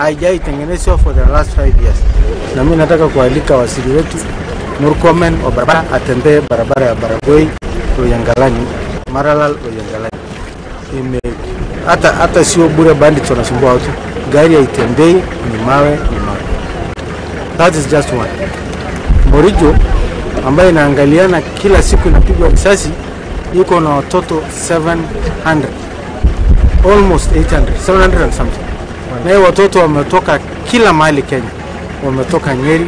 Haijaitengenezwa for the last 5 years. Na mimi nataka kualika waziri wetu Murkomen wa barabara atembee barabara ya Baragoi Loyangalani, Maralal Loyangalani. Ime hata sio bure, bandits wanasumbua watu. Gari haitembei, ni mawe, ni mawe. That is just one. Morijo ambaye inaangaliana kila siku inapigwa risasi iko na watoto 700, almost 800, 700 and something. Na watoto wametoka kila mahali Kenya. Wametoka Nyeri,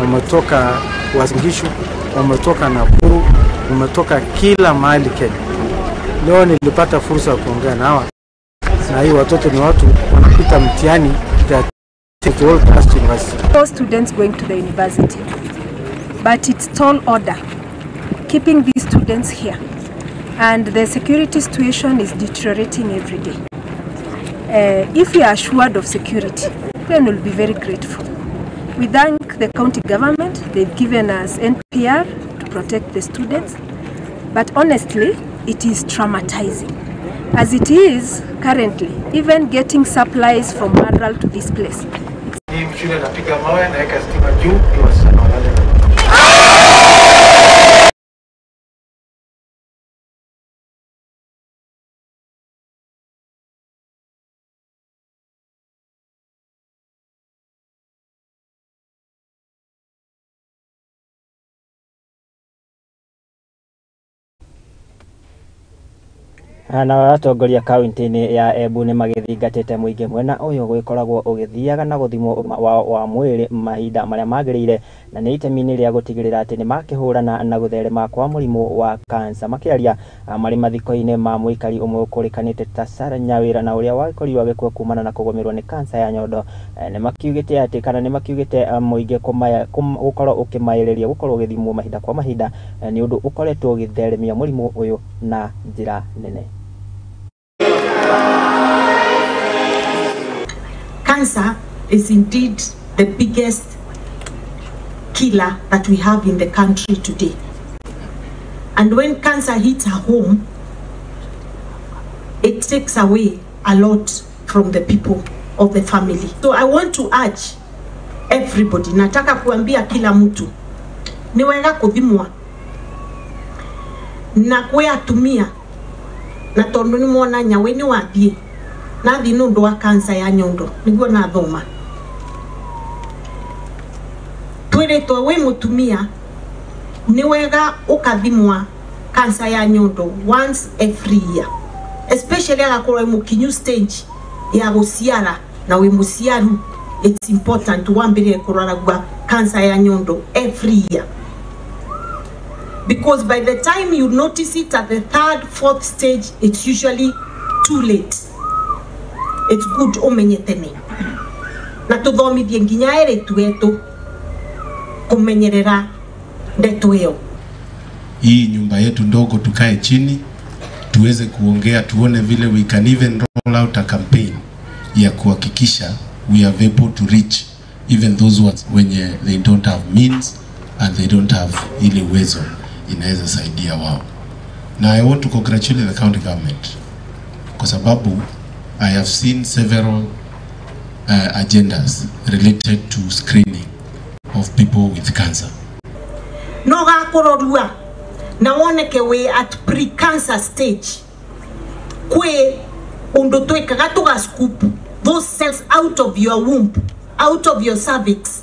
wametoka Uasin Gishu, wametoka Nakuru, wametoka kila mahali Kenya. Leo nilipata fursa ya kuongea na hawa. Na hii watoto ni watu wanapita mtihani ya World Class University. Four students going to the university. But it's tall order keeping these students here. And the security situation is deteriorating every day. If we are assured of security, then we'll be very grateful. We thank the county government. They've given us NPR to protect the students. But honestly, it is traumatizing. As it is currently, even getting supplies from Maralal to this place. Hii shule napiga mawe, naweka stima juu, ni wasichana walale na Na atongoria kaunti-inĩ ya Embu nĩ magĩthingatĩte mũingĩ mwena ũyũ gwĩkoragwo ũgĩthiaga na gũthimwo ũgima wao wa mwĩrĩ mahinda marĩa magĩrĩire, na nĩ itemi-inĩ rĩa gũtigĩrĩra atĩ nĩ makĩhũrana na gũtherema kwa mũrimũ wa kansa. Makĩaria marĩ mathiko-inĩ ma mũikari ũmwe ũkũrĩkanĩte ta Sarah Nyawĩra na ũrĩa wakorirwo agĩkua kumana na kũgũmĩrwo nĩ kansa ya nyondo, nĩ makiugĩte atĩ kana nĩ makiugĩte mũingĩ gũkorwo ũkĩmaĩrĩria gũkorwo ũgĩthimwo mahinda kwa mahinda nĩ ũndũ ũkoretwo ũgĩtheremia mũrimũ ũyũ na njĩra nene. Cancer is indeed the biggest killer that we have in the country today. And when cancer hits a home, it takes away a lot from the people of the family. So I want to urge everybody, nataka kuambia kila mtu, ni wega kuthimwa na kwe atumia, na tondu ni mwona nyawe ni wathie nathi nundu wa kansa ya nyondo niguo nathoma twiritwo wi mutumia ni wega ukathimwa kansa ya nyondo once every year, especially agakorwo mukinyu stage ya guciara na wi muciaru. It's important wambirire kuraragwa kansa ya nyondo every year, because by the time you notice it at the third, fourth stage, it's usually too late. It's good umenye tene na tuthomithie nginya eritu wetu kumenyerera ndeto iyo. Hii nyumba yetu ndogo tukae chini tuweze kuongea, tuone vile we can even roll out a campaign ya kuhakikisha we are able to reach even those ones wenye they don't have means and they don't have ile uwezo inaweza saidia wao. Na I want to congratulate the county government kwa sababu I have seen several agendas related to screening of people with cancer. No gakororua na woneke we at pre-cancer stage kwe undu twikaga tuga scoop those cells out of your womb, out of your cervix,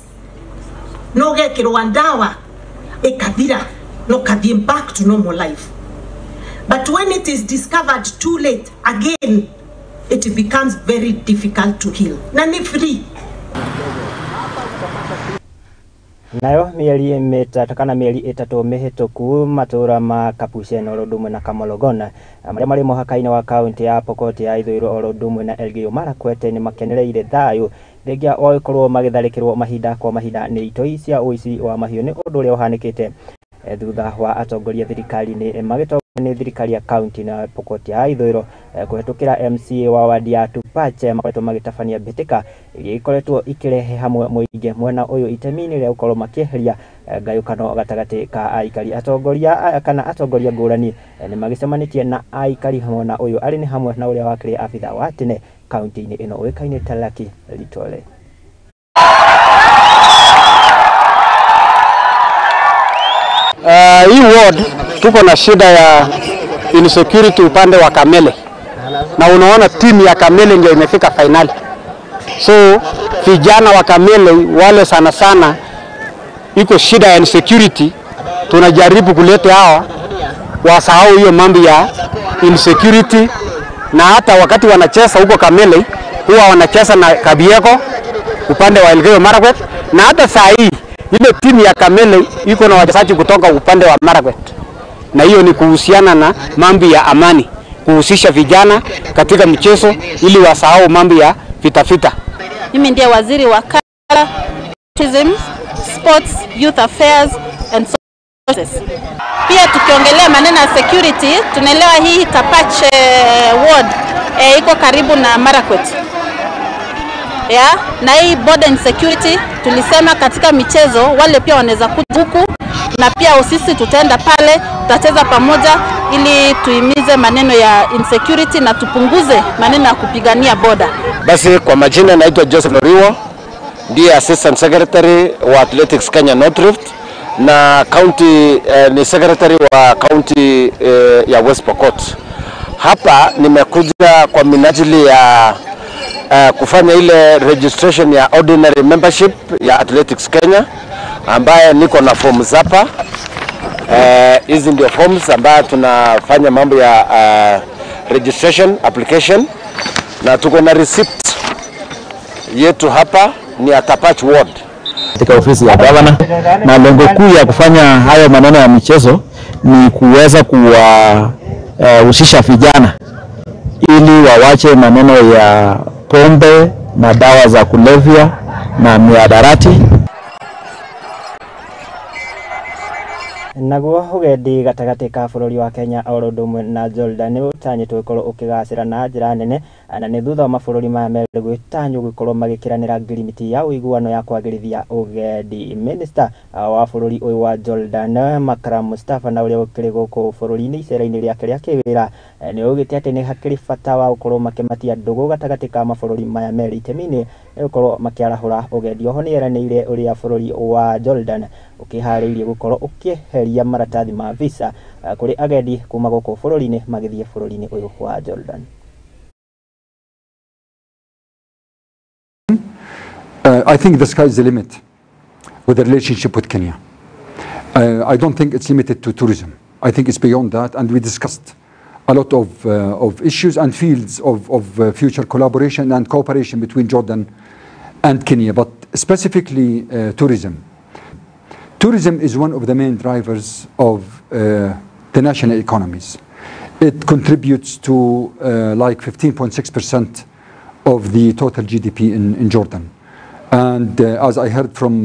no gekirwa ndawa ikathira no kathie back to normal life. But when it is discovered too late, again it becomes very difficult to heal. Na ni free. Nayo mieri mitatu kana mieri itatu mihituku matura ma Kapuchen oro ndumwe na Kamologona maria mari muhaka-ini wa kaunti ya Pokot ya Ithũĩro oro ndumwe na Elgeyo Marakwet ni makenereire thayu thengia wa gũkorwo magĩtharĩkĩrwo mahinda kwa mahinda nĩ itoi cia ũici wa mahiũ nĩ ũndũ ũrĩa ũhanĩkĩte thutha wa atongoria thirikari-inĩ magĩtongorio nĩ thirikari ya kaunti na Pokot ya Ithũĩro kũhetũkĩra MCA wa wadi ya Tupache makoretwo magĩtabania mbĩtĩka iria ikoretwo ikĩrehe hamwe mũingĩ mwena ũyũ itemi-inĩ rĩa gũkorwo makĩeheria Ngayũkano gatagatĩ ka aikari. Atongoria kana atongoria ngũrani nĩ magĩcemanĩtie na aikari hamwe na ũyũ arĩ nĩ hamwe na ũrĩa wakĩrĩ abitha wa tene kaunti-inĩ ĩno ũĩkaine ta Lucky Litole. Hii ward tuko na shida ya insecurity upande wa Kamele, na unaona timu ya Kamele ndio imefika finali. So vijana wa Kamele wale sana sana iko shida ya insecurity, tunajaribu kuleta hawa wasahau hiyo mambo ya insecurity. Na hata wakati wanacheza huko Kamele huwa wanacheza na Kabiego upande wa Elgeyo Marakwet, na hata saa hii ile timu ya Kamele iko na wachezaji kutoka upande wa Marakwet, na hiyo ni kuhusiana na mambo ya amani, kuhusisha vijana katika mchezo ili wasahau mambo ya vita vita. Mimi ndiye waziri wa Culture, Tourism, Sports, Youth Affairs and Services. Pia tukiongelea maneno ya security, tunaelewa hii Tapach ward iko karibu na Marakwet. Ya, na hii border insecurity tulisema katika michezo wale pia wanaweza kuja huku, na pia sisi tutaenda pale, tutacheza pamoja ili tuimize maneno ya insecurity na tupunguze maneno ya kupigania border. Basi kwa majina naitwa Joseph Loriwo, ndiye Assistant Secretary wa Athletics Kenya North Rift na county ni secretary wa county ya West Pokot. Hapa nimekuja kwa minajili ya kufanya ile registration ya ordinary membership ya Athletics Kenya, ambaye niko na forms hapa. Hizi ndio forms ambayo tunafanya mambo ya registration application, na tuko na receipt yetu hapa ni ya Tapach ward katika ofisi ya governor, na lengo kuu ya kufanya hayo maneno ya michezo ni kuweza kuwahusisha vijana ili wawache maneno ya pombe na dawa za kulevya na mihadarati. Naguo ugendi gatagatĩ ka bũrũri wa Kenya oro ũndũ ũmwe na Jordan nĩ ũtanyĩtwo gũkorwo ũkĩgacĩra na njĩra nene, na nĩ thutha wa mabũrũri maya merĩ gwĩtanywo gũkorwo magĩkĩranĩra ngirimiti ya ũiguano ya kwagĩrithia ũgendi. Minister wa bũrũri ũyũ wa Jordan Makram Mustafa, na ũrĩa ũkĩrĩ gũkũ bũrũri-inĩ icera-inĩ rĩake rĩa kĩwĩra, nĩ augĩte atĩ nĩ hakĩrĩ bata wa gũkorwo makĩmatia ndũgũ gatagatĩ ka mabũrũri maya merĩ itemi-inĩ gũkorwo makĩarahũra ũgendi. Oho nĩ eranĩire ũrĩa bũrũri wa Jordan ũkĩharĩirie gũkorwo ũkĩeheria maratathi ma visa kũrĩ agendi kuma gũkũ bũrũri-inĩ magĩthiĩ bũrũri-inĩ ũyũ wa Jordan. I think the sky is the limit with the relationship with Kenya. I don't think it's limited to tourism. I think it's beyond that, and we discussed a lot of issues and fields of future collaboration and cooperation between Jordan and Kenya, but specifically tourism. Tourism is one of the main drivers of the national economies. It contributes to like 15.6% of the total GDP in Jordan. And as I heard from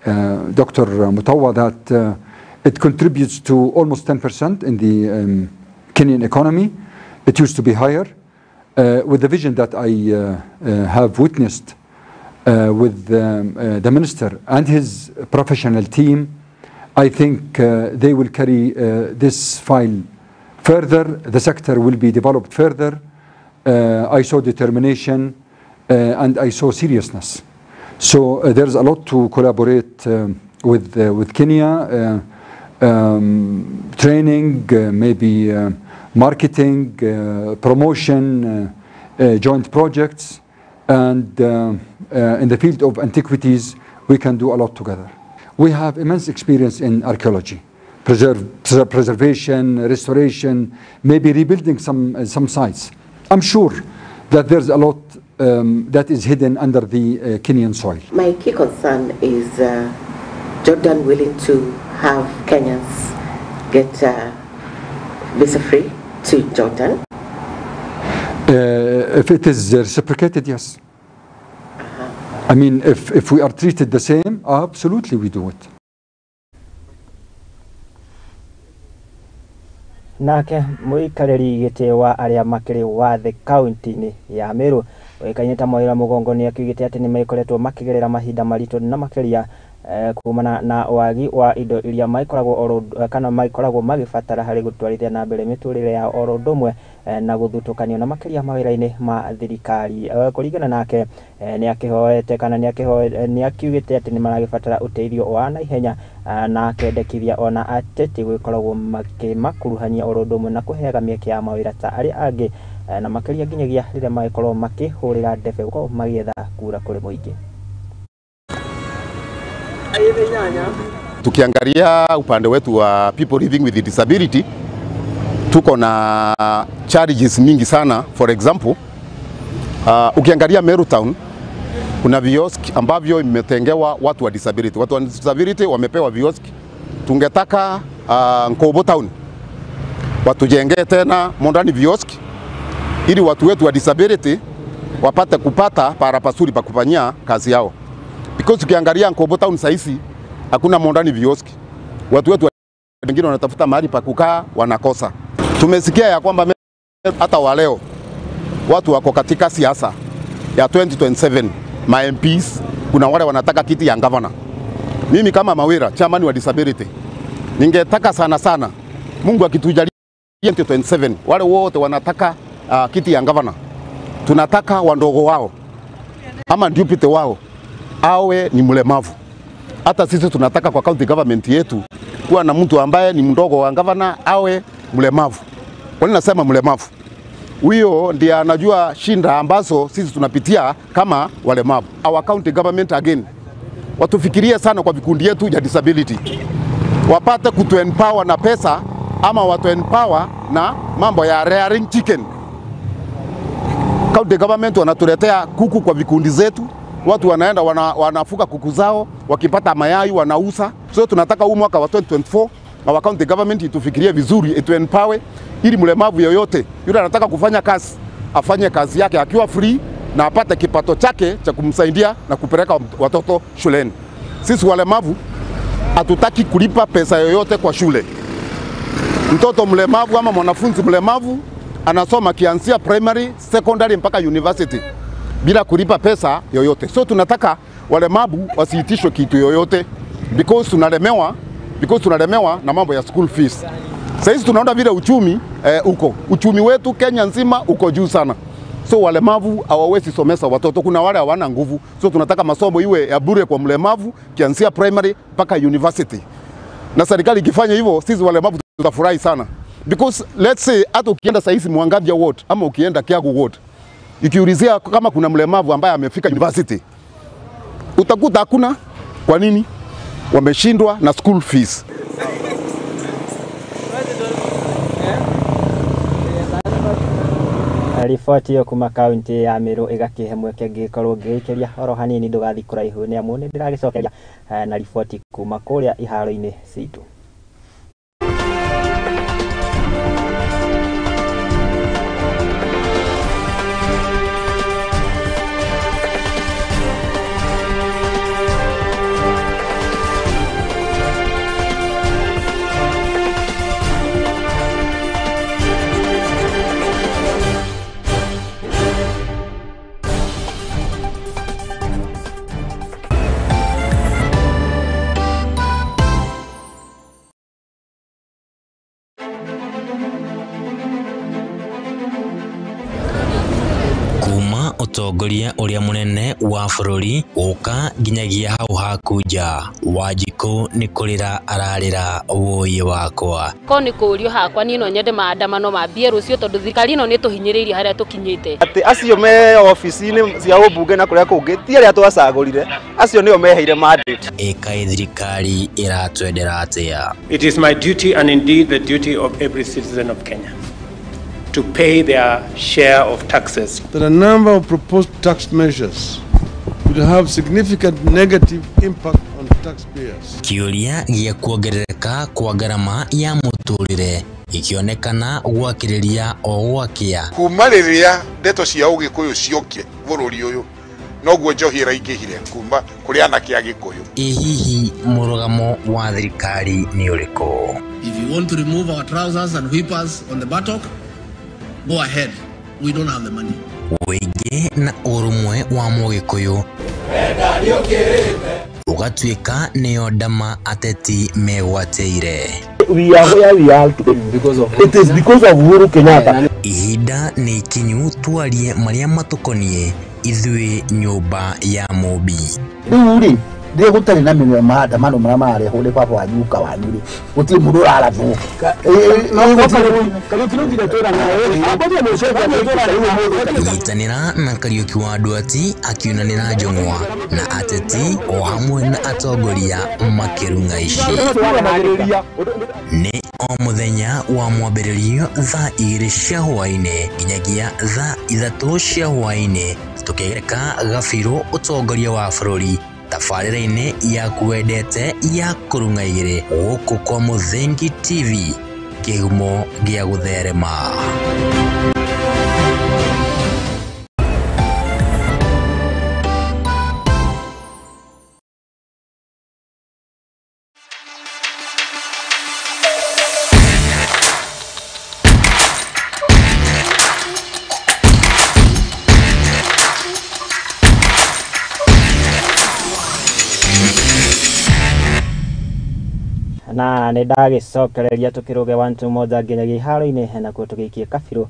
Dr. Mutawa, that it contributes to almost 10% in the Kenyan economy. It used to be higher. With the vision that I have witnessed with the minister and his professional team, I think they will carry this file further. The sector will be developed further. I saw determination and I saw seriousness. So there's a lot to collaborate with Kenya, training, maybe marketing, promotion, joint projects, and in the field of antiquities, we can do a lot together. We have immense experience in archaeology, preservation, restoration, maybe rebuilding some sites. I'm sure that there's a lot that is hidden under the Kenyan soil. My key concern is Jordan willing to have Kenyans get visa-free to Jordan? If it is reciprocated, yes. I mean, if we are treated the same, absolutely we do it. Nake muikarĩri gĩtĩ wa arĩa makĩrĩ wathe kaunti-inĩ ya Meru ũĩkaine ta Mwaĩra Mũgongo nĩ akiugĩte atĩ nĩ makoretwo makĩgerera mahinda maritũ na makĩria Kumana na wagi wa indo iria maikoragwo kana maikoragwo magibatara harĩ gũtwarithia na mbere mĩtũrĩre yao oro ũndũ ũmwe na gũthutũkanio na makĩria mawĩra-inĩ ma thirikari. Kũringana nake nĩ akĩhoete kana nĩ akiugĩte atĩ nĩ maragĩbatara ũteithio wa naihenya na akendekithia ona ateti gũgĩkoragwo makĩmakuruhania oro ũndũ ũmwe na kũheaga mĩeke ya mawĩra ta arĩa angĩ na makĩria nginyagia rĩrĩa magĩkorwo makĩhũrĩra ndebe gũkorwo magĩetha kura kũrĩ mũingĩ. Tukiangalia upande wetu wa people living with disability, tuko na challenges mingi sana. For example, ukiangalia Meru Town kuna viosk ambavyo imetengewa watu wa disability. Watu wa disability wamepewa viosk. Tungetaka Nkobo Town watujengee tena mondani viosk ili watu wetu wa disability wapate kupata para pasuri pa kufanyia kazi yao. Because ukiangalia Nkobo Town saisi hakuna mondani vioski. Watu wetu wengine wanatafuta mahali pa kukaa wanakosa. Tumesikia ya kwamba hata wa leo watu wako katika siasa ya 2027 ma MPs, kuna wale wanataka kiti ya governor. Mimi kama Mawira, chairman wa disability, ningetaka sana sana Mungu akitujalia 2027 wale wote wanataka kiti ya governor, tunataka wandogo wao ama deputy wao awe ni mlemavu. Hata sisi tunataka kwa county government yetu kuwa na mtu ambaye ni mdogo wa governor awe mlemavu. Kwa nini nasema mlemavu? Huyo ndiye anajua shinda ambazo sisi tunapitia kama walemavu. Our county government again watufikirie sana kwa vikundi yetu ya disability. Wapate kutu empower na pesa ama watu empower na mambo ya rearing chicken. County government wanatuletea kuku kwa vikundi zetu. Watu wanaenda wanafuga kuku zao, wakipata mayai wanauza. So tunataka huu mwaka wa 2024 our county government itufikirie vizuri, itu empower ili mlemavu yoyote yule anataka kufanya kazi afanye kazi yake akiwa free na apate kipato chake cha kumsaidia na kupeleka watoto shuleni. Sisi walemavu hatutaki kulipa pesa yoyote kwa shule. Mtoto mlemavu ama mwanafunzi mlemavu anasoma kianzia primary, secondary mpaka university bila kulipa pesa yoyote. So tunataka walemavu wasiitishwe kitu yoyote because tunalemewa na mambo ya school fees. Sasa hizi tunaona vile uchumi uko. Uchumi wetu Kenya nzima uko juu sana. So walemavu hawawezi somesa watoto, kuna wale hawana nguvu. So tunataka masomo iwe ya bure kwa mlemavu kianzia primary mpaka university. Na serikali ikifanya hivyo sisi walemavu tutafurahi sana. Because let's say hata ukienda sasa hizi Mwangaza ward ama ukienda Kiagu ward, ikiulizia kama kuna mlemavu ambaye amefika university, utakuta hakuna. Kwa nini? Wameshindwa na school fees. Riboti ĩyo kuma kaunti ya Meru ĩgakĩhe mweke ngĩkorwo ngĩikĩria oro hanini ndũgathiĩ kũraihu nĩ amu nĩ ndĩragĩcokeria na riboti kuma kũrĩa iharo-inĩ citũ. Ũtongoria ũrĩa mũnene wa bũrũri gũka nginyagia hau hakunja Wanjikũ nĩ kũrĩra ararĩra wũiĩ wakwa. Ko nĩ kũũrio hakwa niĩ no nyende maandamano mambie rũciũ tondũ thirikari ĩno nĩ tũhinyĩrĩirie harĩa tũkinyĩte. Atĩ acio me ofici-inĩ cia ũmbunge na kũrĩa kũngĩ ti arĩa twacagũrire, acio nĩo meheire mandate. Ĩkaĩ thirikari ĩratwendera atĩa? It is my duty and indeed the duty of every citizen of Kenya to pay their share of taxes. That a number of proposed tax measures will have significant negative impact on taxpayers. Kĩũria gĩa kuongerereka kwa ngarama ya mũtũrĩre ikionekana gwakĩrĩria o gwakĩa. Kuma rĩrĩa ndeto cia ũgĩkũyũ ciokire bũrũri ũyũ noguo njohi ĩraingĩhire kuma kũrĩ anake a Gĩkũyũ. Ĩ hihi mũrũgamo wa thirikari nĩ ũrĩkũ? If you want to remove our trousers and whip us on the buttock, go ahead. We don't have the money. Wĩingĩ na ũrũmwe wa mũgĩkũyũ Gũgatuĩka nĩyo ndama ateti megwatĩire. We are where we are today because of it is because of Uhuru Kenyatta. Ihinda nĩ ikinyu twarie marĩa matũkoniĩ ithuĩ nyũmba ya Mũmbi. Rĩu rĩ rĩrĩa gũtarĩ na maandamano marĩa mararehwo nĩ baba wanyu guka wanyu rĩ gũtirĩ mũndũ ũrarathwo. Nyitanĩra na Kariũki wa Nduati akiunanĩra njũng'wa na ateti o hamwe na atongoria makĩrung'a ici. Nĩ o mũthenya wa mwambĩrĩrio thaa 2 cia hwaĩ-inĩ nginyagia thaa 3 cia hwaĩ-inĩ tũkĩgereka gabirũ ũtongoria wa bũrũri tabarĩra-inĩ yaku wendete ya kũrung'a igĩrĩ gũkũ kwa Mũthingi TV kĩhumo gĩa gũtherema. Na nĩ ndagĩcokereria tũkĩrũge 1 2 moja nginyagia iharo-inĩ nakuo tũgĩikie kabirũ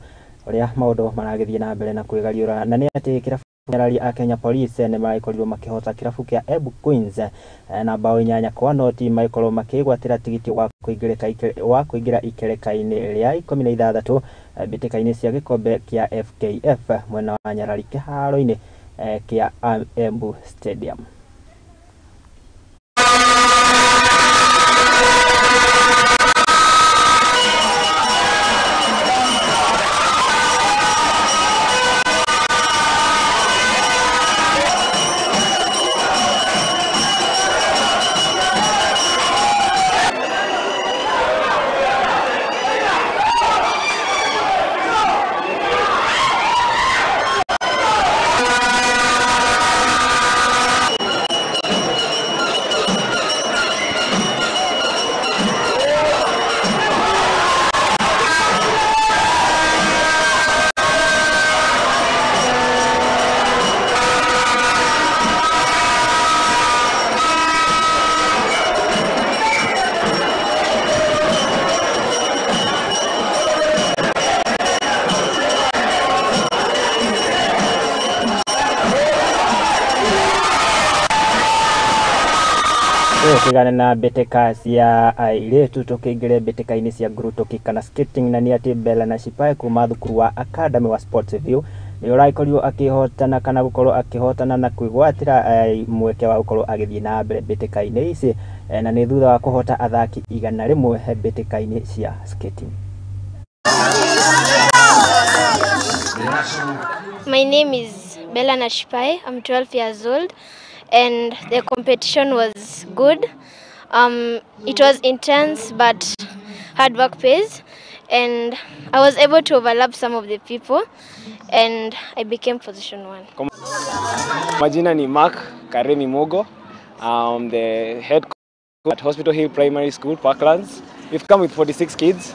ũrĩa maũndũ maragĩthiĩ na mbere na kwĩgariũra na nĩ atĩ kĩrabu kĩa a Kenya Police nĩ maragĩkorirwo makĩhota kĩrabu kĩa Embu Queens na bao 8-0 magĩkorwo makĩgwatĩra tigiti wa kũingĩra ikereka-inĩ rĩa 16 mbĩtĩka-inĩ cia gĩkombe kĩa FKF mwena wa Nyarari kĩharo-inĩ kĩa Embu Stadium. Tũtigane na mbĩtĩka cia airĩtu tũkĩingĩre mbĩtĩka-inĩ cia ngurutoki kana skating na nĩ atĩ Bella na Shipae kuma thukuru wa Academy wa Sports View nĩ ũragĩkorirwo akĩhotana kana gũkorwo akĩhotana na kwĩgwatĩra mweke wa gũkorwo agĩthiĩ na mbere mbĩtĩka-inĩ ici na nĩ thutha wa kũhota athaki 100 mbĩtĩka-inĩ cia skating. My name is Bella Nashipai. I'm 12 years old, and the competition was good. It was intense, but hard work pays, and I was able to overlap some of the people, and I became position 1. Majina ni Mark Karemi Mogo. I'm the head coach at Hospital Hill Primary School, Parklands. We've come with 46 kids,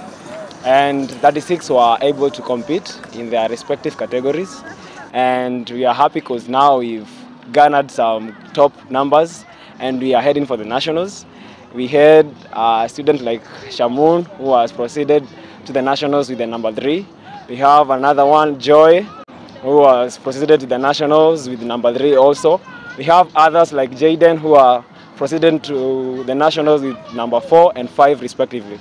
and 36 were able to compete in their respective categories. And we are happy because now we've garnered some top numbers and we are heading for the nationals. We had a student like Shamun who has proceeded to the nationals with the number 3. We have another one, Joy, who has proceeded to the nationals with number 3 also. We have others like Jaden who are proceeding to the nationals with number 4 and 5 respectively.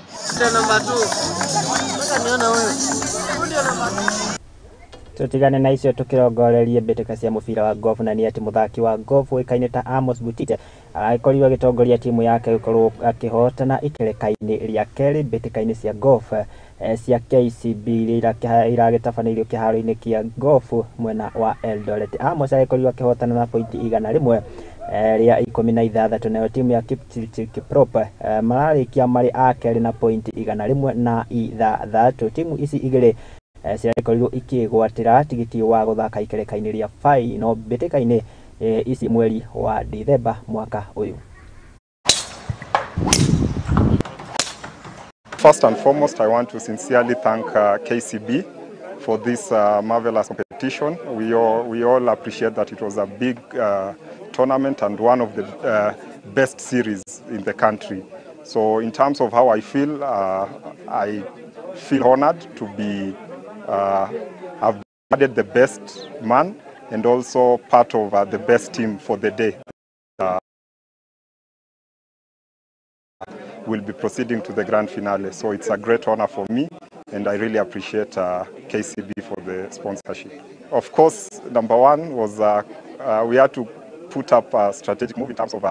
Tutigane na icio tukirongorerie mbĩtĩka cia mũbira wa golf na nĩ atĩ mũthaki wa golf ũĩkaine ta Amos Butite aragĩkorirwo agĩtongoria timu yake gũkorwo akĩhotana ikereka-inĩ rĩa kerĩ mbĩtĩka-inĩ cia golf cia KCB iria iragĩtabanĩirio kĩharo-inĩ kĩa golf mwena wa Eldoret. Amos agĩkorirwo akĩhotana na pointi 100 rĩa 16 nayo timu ya Kipchirchir Kiprop mararĩkia marĩ a kerĩ na pointi 106. Timu ici igĩrĩ ciragĩkorirwo ikĩgwatĩra tigiti wa gũthaka ikereka-inĩ rĩa final mbĩtĩka-inĩ ici mweri wa Dithemba mwaka ũyũ. First and foremost, I want to sincerely thank KCB for this marvelous competition. We all appreciate that it was a big tournament and one of the best series in the country. So in terms of how I feel, I feel honored to be I've added the best man and also part of the best team for the day. Will be proceeding to the grand finale. So it's a great honor for me, and I really appreciate KCB for the sponsorship. Of course, number one was we had to put up a strategic move in terms of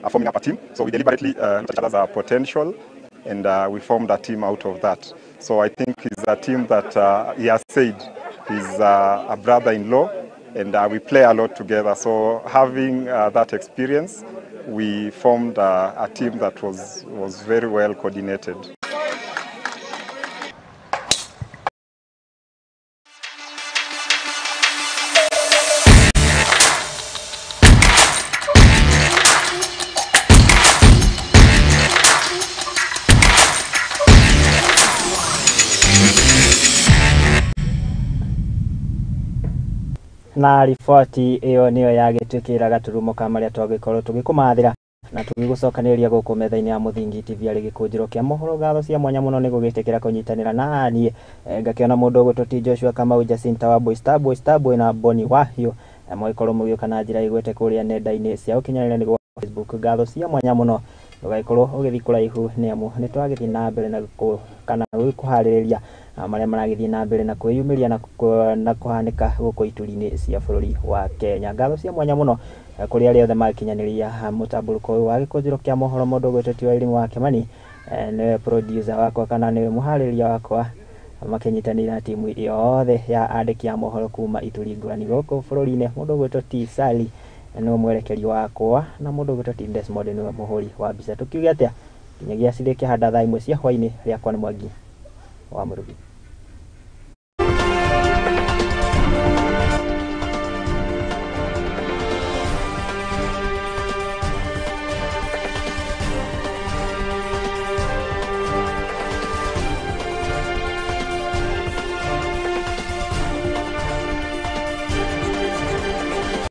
forming up a team. So we deliberately looked at each other's potential, and we formed a team out of that. So I think it's a team that he has said is a brother-in-law, and we play a lot together. So having that experience, we formed a team that was very well coordinated. Na riboti ĩyo nĩyo yagĩtwĩkĩra gaturumo ka marĩa twagĩkorwo tũgĩkũmathĩra na tũgĩgũcokanĩrĩria gũkũ metha-inĩ ya Mũthingi TV arĩ gĩkũnjĩro kĩa mohoro. Ngatho cia mwanya mũno nĩ gũgĩtĩkĩra kũnyitanĩra na niĩ. Ngakĩona mũndũ ũgwĩtwo ti Joshua Kamau, Jacinta wa Boy Starboy Starboy na Bonnie Wahiũ, mũgĩkorwo mũgĩũka na njĩra igwete kũrĩa nenda-inĩ cia ũkinyanĩria nĩguo Facebook. Ngatho cia mwanya mũno, ndũgagĩkorwo ũgĩthiĩ kũraihu nĩ amu nĩ twagĩthiĩ na mbere na kana gũkũharĩrĩria marĩa maragĩthiĩ na mbere na kwĩyumĩria na kũhanĩka gũkũ ituri-inĩ cia bũrũri wa Kenya. Ngatho cia mwanya mũno kũrĩ arĩa othe makinyanĩria mũtambũrũko ũyũ wa gĩkũnjĩro kĩa mohoro. Mũndũ ũgwĩtwo ti Wairimu wa Kĩmani nĩwe producer wakwa kana nĩwe mũharĩrĩria wakwa, makĩnyitanĩra na timu yothe ya andĩki a mohoro kuma ituri ngũrani gũkũ bũrũri-inĩ. Mũndũ ũgwĩtwo ti Sally nĩwe mwerekeri wakwa, na mũndũ ũgwĩtwo ti Desmond nĩwe mũhũri wa mbica. Tũkiuge atĩa nginyagia cirĩkĩhanda thaa 1 cia hwainĩ. Rĩakwa nĩ Mwangi wa Mũrugi.